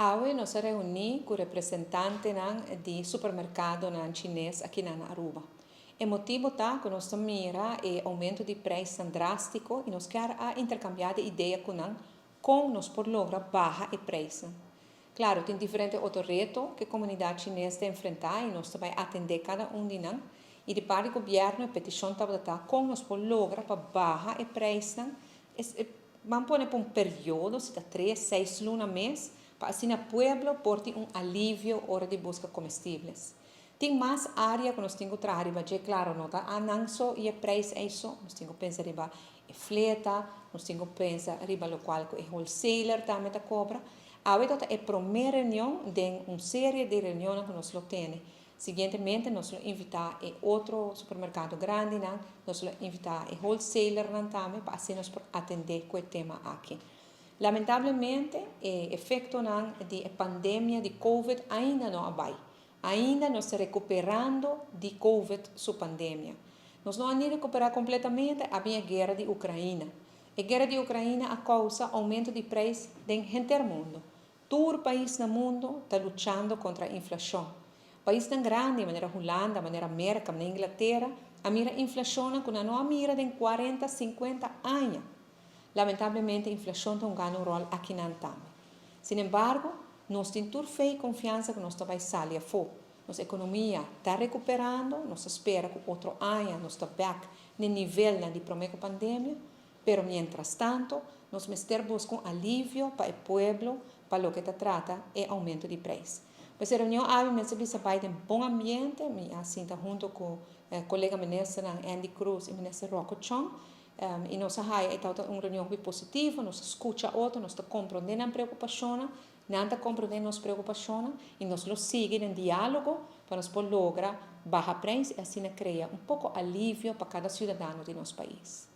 Awe nos a reuni cu representantenan di supermercadonan Chines aki na Aruba. E motibo ta cu nos ta mira e aumento di prijsnan drastico y nos kier a intercambia di idea cu nan con nos por logra baha e prijsnan. Claro, tin diferente otro reto cu e comunidad Chines ta enfrenta y nos ta bay atende cada un di nan. Y di parti gobierno e peticion tabata ta con nos por logra pa baha e prijsnan, ban pone pa un periodo, si ta 3, 6 luna mes, pa asina pueblo por tin un alivio ora di busca comestibles. Tin mas area cu nos tin cu traha riba dje, claro, no ta nan so y e prijs ey so, nos tin cu pensa riba e fleta, nos tin cu pensa riba locual cu e wholesaler tambe ta cobra. Awe ta e prome reunion den un serie di reunionnan cu nos lo tene. Siguientemente nos lo invita e otro supermercado grandinan, nos lo invita e wholesalernan tambe pa asina nos por atende cu e tema aki. Lamentablemente, e efectonan di e pandemia di COVID ainda no a bay. Ainda nos ta recuperando di COVID su pandemia. Nos no a ni recupera completamente, a bin e guera di Ucraina. E guera di Ucraina a causa aumento di prijs den henter mundo. Tur pais na mundo ta luchando contra inflacion. Paisnan grandi, manera Hulanda, manera Merca, manera Inglatera, a mira inflacionnan cu nan no a mira den 40, 50 aña. Lamentablemente, inflacion ta hungando un rol akinan tambe. Sin embargo, nos tin tur fe y confiansa cu nos ta bay sali afo. Nos economia ta recuperando, nos ta spera cu otro aña nos ta back na nivelnan di prome cu pandemia, pero mientras tanto, nos mester busca un alivio pa e pueblo pa loke ta trata e aumento di prijs. Pues e reunion awe mester bisa bay den bon ambiente, mi a sinta hunto cu colega ministernan Endy Croes y minister Rocco Tjon, y nos a haya e tabata un reunion muy positivo, nos a scucha otro, nos ta comprende nan preocupacionnan, nan ta comprende nos preocupacionnan y nos lo sigui den dialogo pa nos por logra baha prijs y asina crea un poco alivio pa cada ciudadano di nos pais.